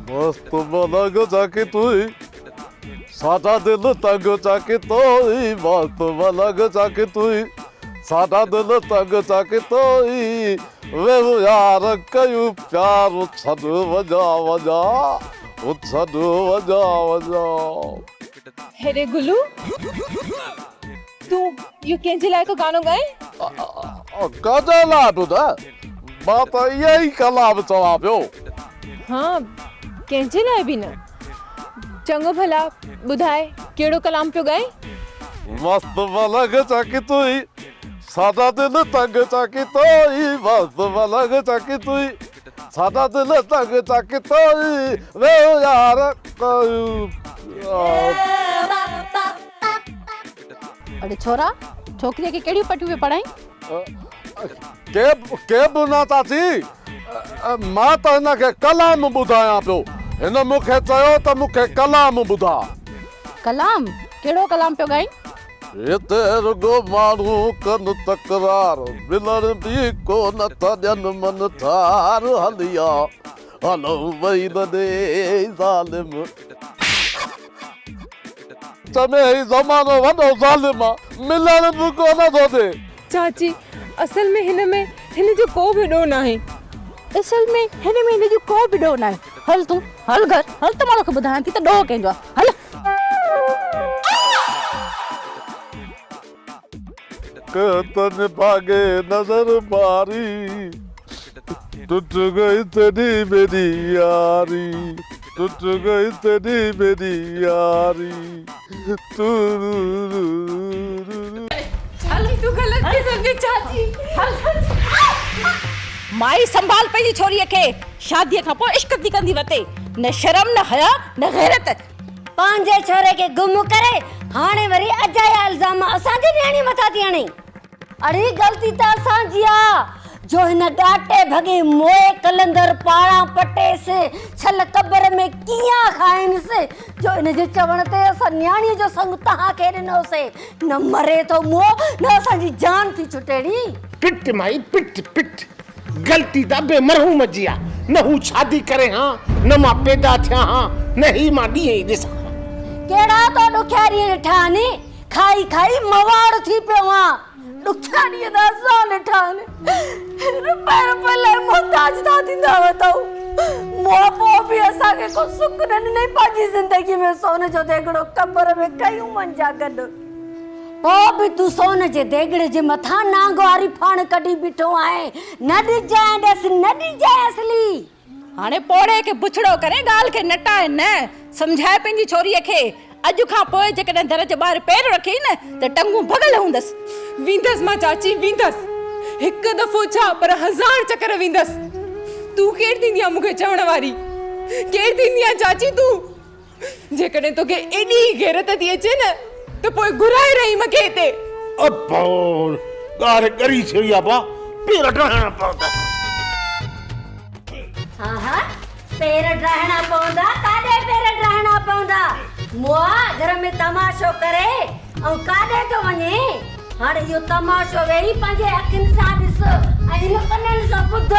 مست ملنگ چاڪي توئي ساڍا دل تنگ چاڪي توئي مست ملنگ چاڪي توئي ساڍا دل تنگ چاڪي توئي ويهون يار ڪيون پيار ڇڏ وڃان وڃان ڇڏ وڃان وڃان. هيڏي گلو تون اهو ڪنهن جي لاء ٿو گانو ڳائين؟ ڪنهن جي لاء به نه، مان ته ائين ئي ڪلام چوان پيو. ها، ڪنهن جي لاء به نه. چڱو ڀلا ٻڌاء ڪهڙو ڪلام پيو ڳائين؟ مست ملنگ چاڪي توئي، سادا دل تنگ چاڪي توئي، مست ملنگ چاڪي توئي، سادا دل تنگ چاڪي توئي، ويهه يار ڪيون پيار. اڙي ڇورا، ڇوڪريء کي ڪهڙيون پٽيون پيو پڙهائين؟ ڪي ڪي به نه چاچي، مان ته هن کي ڪلام ٻڌايان پيو. هن مون کي چيو ته مون کي ڪلام ٻڌاء. ڪلام؟ ڪهڙو ڪلام پيو ڳائين؟ هتي رڳو ماڻهو ڪن تڪرار، ملڻ به ڪو نه ٿا ڏين من ٺار. هليا هلون ٻئي نه ڏي ظالم. چمي هي زمانو وڏو ظالم آ، ملڻ به ڪو نه ٿو ڏي. چاچي، اصل ۾ هن ۾ هن جو ڪو به ڏوهه ناهي. اصل ۾ هن ۾ هن جو ڪو به ڏوهه ناهي. هل تون، هل گهر، هل ته مان توکي ٻڌايان ٿي ته ڏوهه ڪنهن جو آ. هل. ڪنهن نڀاڳي نظر ماري، ٽٽ گئي تيڏي ميري ياري، ٽٽ گئي تيڏي ميري ياري، چاچي تون غلط ٿي سمجهين چاچي. مائي سنڀال پنهنجي ڇوريء کي، شاديء کان پوء عشق ٿي ڪندي وتي، نه شرم نه حيا نه غيرت. پنهنجي ڇوري کي گم ڪري هاڻي وري اجايا الزام اسان جي نياڻيء مٿان ٿي هڻين. اڙي غلطي ته اسان جي آ جو هن ڏاٽي ڀڳي موئي قلندر پاڙان پٽيس، ڇل قبر ۾ ڪيئن کائينس جو ان جي چوڻ تي اسان نياڻيء جو سڱ توهان کي ڏنوسين. نه مري ٿو موئو نه اسان جي جان ٿي ڇٽي ڙي. پٽ مائي پٽ پٽ. غلطي ته ابي مرحوم جي آ، نه هو شادي ڪري ها، نه مان پيدا ٿيان ها، نه هي مان ڏينهن ئي ڏسان ها. ڪهڙا تو ڏکيا ڏينهن ڏٺا آهن، کائي کائي مواڙ ٿي پيو آن. ڏکيا ڏينهن ته اسان ڏٺا آهن، رپئي رپئي لاء محتاج ٿا ٿيندا وتئون. موء پوء به اسان کي ڪو سک نه ڏنئي، پنهنجي زندگي ۾ سون جو ديڳڙو قبر ۾ ڪيون منجا گڏ. پوء به تون سون جي ديڳڙي جي مٿان نانگ واري ڦاڻ ڪڍي بيٺو آهين. نه ڏجانء ڏس، نه ڏجانء اصلي. هاڻي پوڙهي کي بڇڙو ڪري ڳالهه کي نٽاء نه، سمجهاء پنهنجي ڇوريء کي. اڄ کان پوء جيڪڏهن در جي ٻاهر پير رکيئي نه ته ٽنگون ڀڳل هوندس. ويندس مان چاچي، ويندس. هڪ دفعو ڇا پر هزار چڪر ويندس. تون ڪير ٿيندي آن مون کي چوڻ واري؟ ڪير ٿيندي آن چاچي تون؟ جيڪڏهن توکي ايڏي ئي غيرت ٿي اچي نه ته پوء گهرائي رحيم کي هتي. ابا ڳالهه ڳري ٿي وئي ابا پير ڊاهڻا پوندا. ها ها پير ڊاهڻا پوندا ڪاڏي پير ڊاهڻا پوندا مئا گهر ۾ تماشو ڪري ۽ ڪاڏي ٿو وڃين هاڻي اهو تماشو ويهي پنهنجي اکين سان ڏس ۽ هن ڪنن سان ٻڌ.